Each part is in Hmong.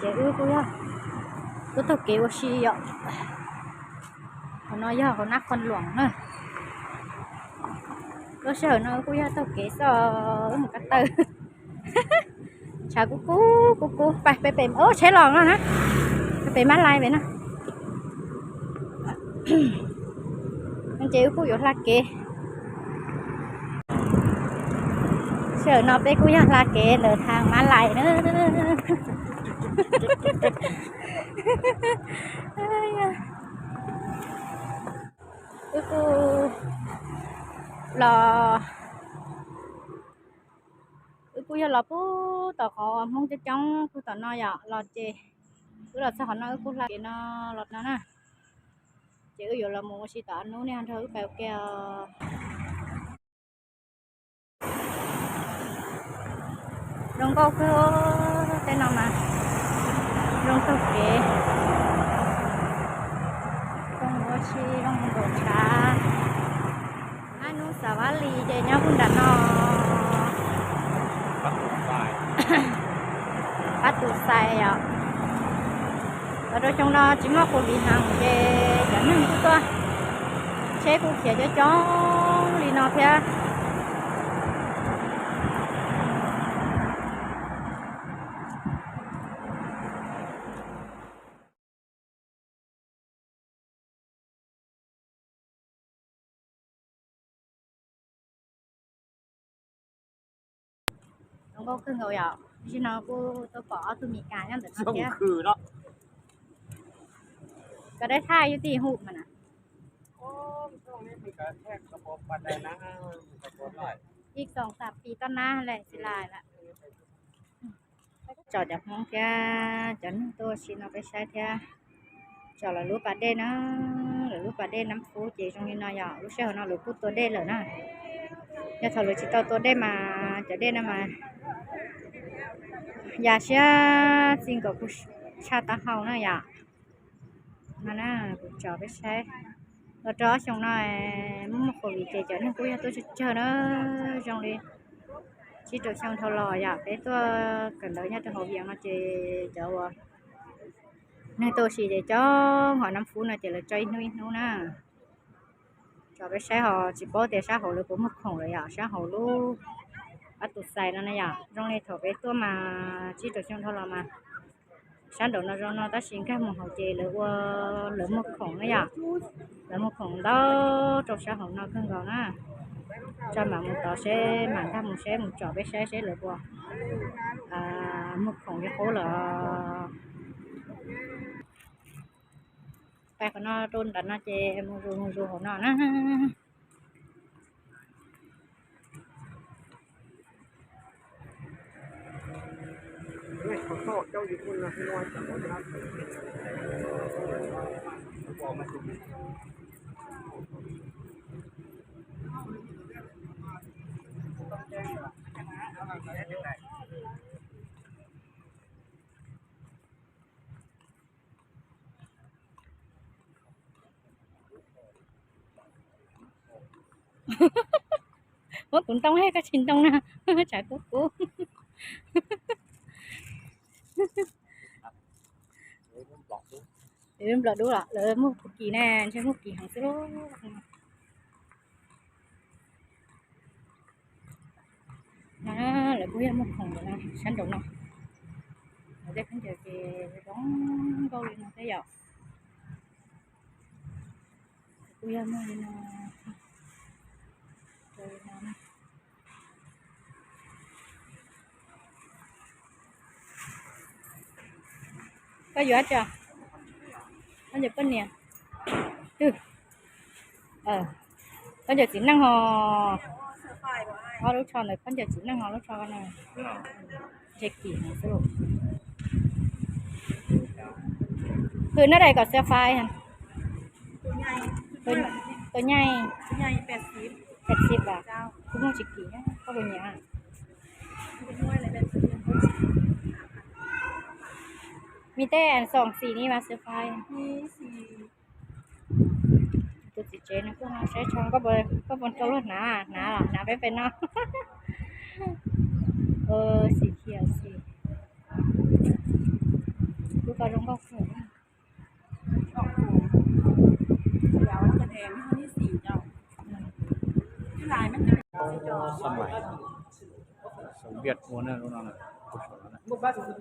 Ces wb kuj yog, wb taug kev ua si yom. Hauv no yog hauv Nab Qhoos Luam na. Lub sij hawm no wb kuj yog taug kev xwb, wb mus ko taw. Tshav kub kub kub kub, pais pem, pem, o, tsheb los no na, pem Mab Lais pem no. Ces wb kuj yuav hla kev. Sij hawm no peb kuj yog hla kev ntawm thav Mab Lais na. Wb kuj los, wb kuj yog los puag tom qhov Hmoob coob coob puag tom no yom, los ces wb los txog qhov no wb kuj hla kev no los no na. Ces wb yuav los mus ua si tom ub, nej ho nrog wb pais ua ke os. Zoo nkauj kawg, tej no mas zoo taug kev, zoo ua si, zoo nkaum tshav. Ab, hnub Xav Vaj Lis ces nyob puag nram no. Pab tus xais os. Los rau xyoo no tsis muaj covid heev ces cov neeg kuj tuaj, tsheb kuj khiav coob coob li no thiab. Zoo nkauj kawg nkaus yom. Tam sim no kuj tuaj pom ob tug Mes Kas nyob ntawm no thiab. Koj dab thaj yub tij hu mas na. Ib xoom xam pis toj nab lawm xis lais lawm. Tso cov Hmoob thiab cov neeg tuaj ua si no peb saib thiab. Tso lawv lub pas dej na, lawv lub pas dej Nab Fub ces zoo li no yom. Lub sij hawm no lawv kuj tua dej lawm na. Yog thaum lawv tsis tau tua dej mas cov dej no mas ya siab txij nkaus kuj tshaj taub hau na yom. No na, kuv tso peb saib. Los rau ob xyoo no muaj muaj covid ces cov neeg kuj yog tuaj tsawg tsawg na. Zoo li tsib rau xyoo dhau los yom, peb tuaj kawm ntawv nyob rau hauv Vias no ces cov uas neeg tuaj ua si ces coob, ho Nab Fub no ces lawv tso ib hnub ib hnub na. Tso peb saib, ho tsis paub tias sab hauv lawv puas muag khoom lawm yom, sab hauv lub pab tus xais no na yom. Zoo li thaum peb tuaj mas tsib rau xyoo dhau los mas sab nraum no zoo no, tab sis nkag mus hauv ces lawv ua, lawv muag khoom na yom. Lawv muag khoom ntau rau sab hauv no kawg nkaus na. Tso mam mus tod seb, mam nkag mus seb, mus tsom peb saib seb lawv puas muag khoom li qub lawm. Pais qhov no rau nram no ces mus zus mus zus hauv no na. Muab kuv ntoo, koj tsis ntoo na, tshav kub kub. Nplom dub los lawv muag phuv kis ne, ntshe muag kis heev xwb lauj. No lawv kuj yog muag khoom ntawm no, sab nraum no. Lawv tej khaub ncaws ces zoo nkauj li no thiab yom. Kuj yog muag li no. Koj yuav tso. Khaub ncaws poj niam. Twg? Khaub ncaws txiv neej ho. Ob lub tsho ntawd khaub ncaws txiv neej ho lub tsho no. Ntshe kim heev xwb lauj. Hwm nab dais kom xia fais. Tus nyaij, peb xib as, kuv muaj tsis kim, koj puas nyiam? Mi tej xoom xim ni mas xia fais. Tus txiv tsev no kuj saib tsho, koj puas rau luag hnav, hnav los hnav peb pem no. Xim khiav xim. Koj zoo nkauj kawg. Xab mais, xav viaj ua na lub no na, ua saum no na. Nyob zoo na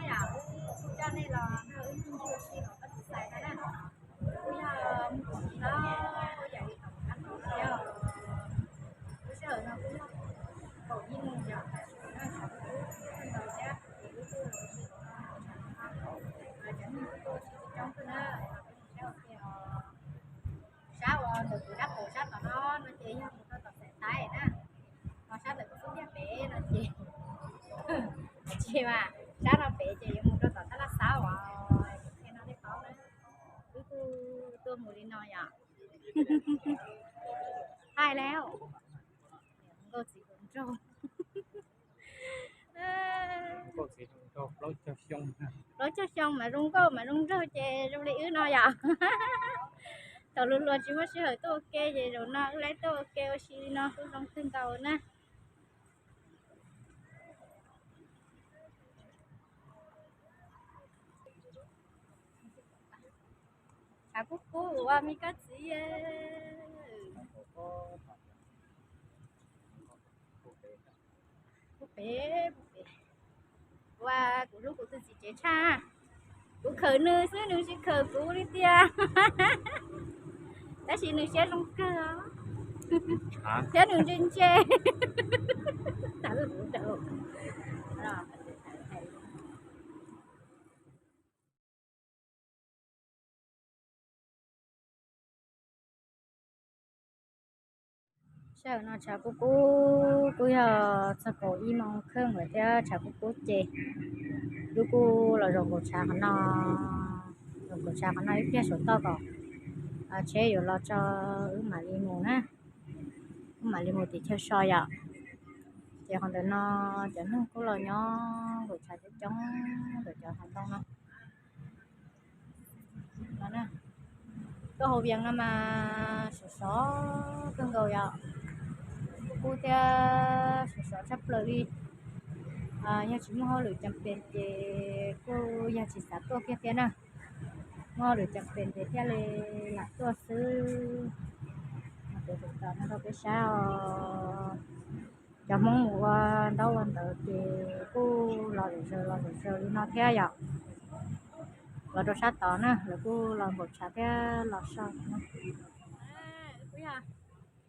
yom, kuv coj nej los nrog wb sib ntsib ua si hauv Pab Txiv Xais no na. Kuv yog Mus Tsim Hlob, kuv yog li tom qab no thiab. Lub sij hawm no kuv yog kaum ib moos yom, tam sim no tshav kub kub kawg nkaus thiab ces wb kuj los ua si hauv no, cov neeg kuj tuaj ua si coob kawg na, los peb mus saib ua ke os. Sab uas ntawm kuv dab qus sab tom no no ces yog mus rau tom Xaiv Taib na, ho sab ntawm kuv xub ntiag pem no ces tsis mas, sab no pem ces yuav mus rau tom Tab Laj Xab os, qhia no nej paub na. Wb kuj tuaj mus li no yom. Hais lawm, nkauj txiv hluas nraug. Plaub caug xyoo mas zoo nkauj mas zoo nraug ces zoo li wb no yom. Thaum luag luag tsis muaj sij hawm tuaj ua ke ces zaum no wb lawv tuaj ua ke ua si li no kuj zoo kawg nkaus na. Tshav kub kub ua me koj txiv. Puag pem, puag pem. Ua kuv hlub kuv tus txiv tsev tshaj. Kuv khawm nws xwb nws tsis khawm kuv li tiag. Tab sis nws siab zoo kawg thiab nws ntse ntse. Sij hawm no tshav kub kub, kuj yog txog kaum ib moos kheej lawm thiab tshav kub kub ces wb kuj los zaum nkaum tshav qhov no, zaum nkaum tshav qhov no ib pliag saum toj kom tsheb yuav los tso wb mam li mus na, wb mam li mus tim chaw so yom. Ces qhov ntawm no cov neeg kuj los nyob nkaum tshav coob coob ntawm cov hav ntoo no. Tuaj hauv Vias no mas sov sov kawg nkaus yom, kub kub thiab sov sov tshaj plaws li. Yog tsis muaj hauj lwm cam pes ces kuj yog tsis xav tuaj kiag thiab na. Muaj hauj lwm cam pes ces thiaj li lam tuaj xwb. Ces tus tom no rau peb saib os. Cov Hmoob mus ua ntaub ua ntawv ces kuj los zom zaws los zom zaws li no thiab yom. Los rau sab tod na, lawv kuj los npaum tshav thiab los so no. Kuj yog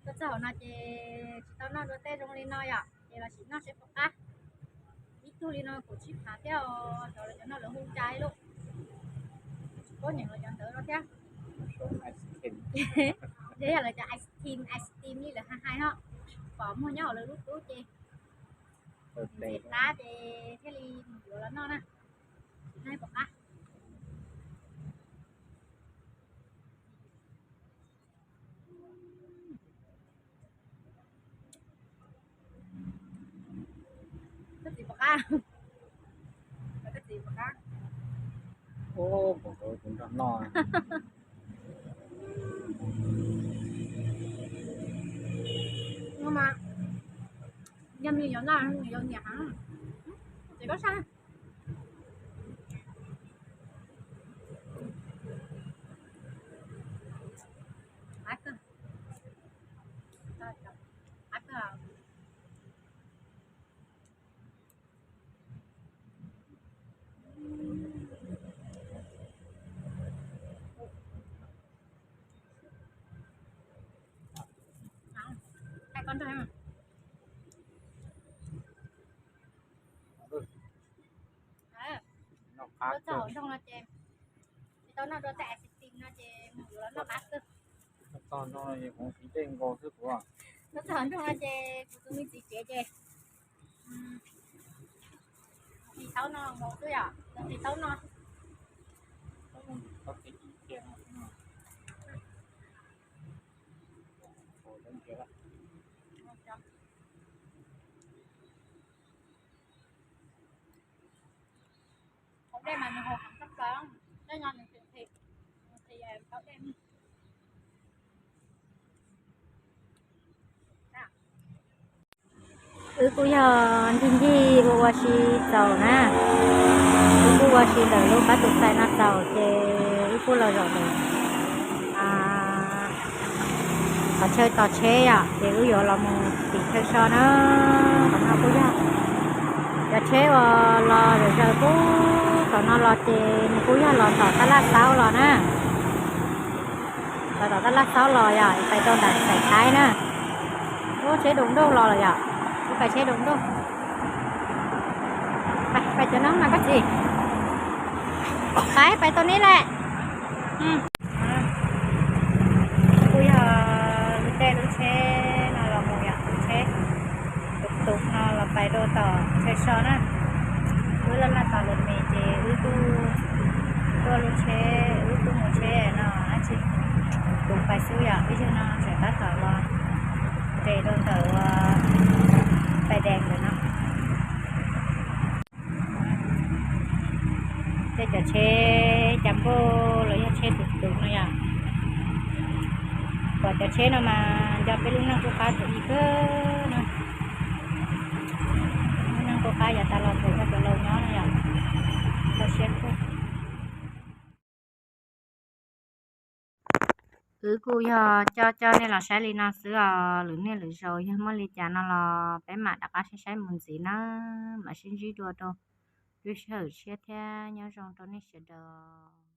tuaj txog hauv no ces tsis tau noj dua tej zoo li no yom, ces los sim noj seb puas qab. Ib tug li no kaum tsib phav thiab os, cov lawv cov no lawv hu cai lauj. Tsis paub nyeem los cov ntawd no thiab. Yog lawv cov ice cream, ice cream li lawv hais hais ho, pom muag nyob hauv lawv lub tub ces ntxim qab ces thiaj li mus yuav los noj na. Noj puas qab. Koj txiv puas qab? Koj txiv puas qab? Ub, kuv nrog noj. Yog mas, yog me nyuam yaus noj nws yuav nyiam heev. Txiv koj saj. Qab kawg. Qab kawg. Hai con thôi mà. Noj qab kawg. Tsis tau noj dua tej ice cream no ces mus yuav los noj qab kawg. Tog no kuv siv dej nkaus xwb kuv. Tab txog nroog no ces kuv tus me txiv tsev ces tis taub no mus xwb yom, tis taub no. Taub dej mas nws haus heev tshaj plaws, tej no nws tsis nqhis, nws nqhis taub dej. Wb kuj yog ncig ncig ua ua si txaus na, wb kuj ua si ntawm lub qab tus txais no txaus ces wb kuj los zaum ntawm qhov chaw tos tsheb yom, ces wb yuav los mus tim chaw so na. Qhov no kuj yog cov tsheb uas los zawm zaws pub tom no los ces nws kuj yog los tom tab laj xaub los na. Los tom tab laj xaub los yom, pais rau nram xaim Thaib na. Ub, tsheb du nroj los lawm yom, wb pais tsheb du nroj. Pais cov no mas koj txiv, pais pais tau neb lawm. Kuj yog lub caij lub tsheb no los mus yom, lub tsheb tus tus no los pais rau tom chaw so na. Wb laj laj tos lus me ces wb kuj tuaj lub tsheb, wb kuj mus tsheb no dab tsi, tus pais xwb yom, ib zaug no tseem tab tom los nres rau ntawm uas pais dees ntawm no. Tej cov tsheb cas npauj los yog tsheb tus tus no yom. Pom cov tsheb no mas nco peb lub neej qub qab tus ib kawg no. Lub neej qub qab yav tas los ntawm cov laus nyob no yom. Kho siab kawg. Wb kuj yog coj coj nej los saib li no xwb os, lwm niaj lwm zaus yog muaj li cas no los peb mam rov qab saib saib mus ntxiv na, mam sib ntsib dua rau lub sij hawm tshiab thiab nyob zoo rau nej sawv daws.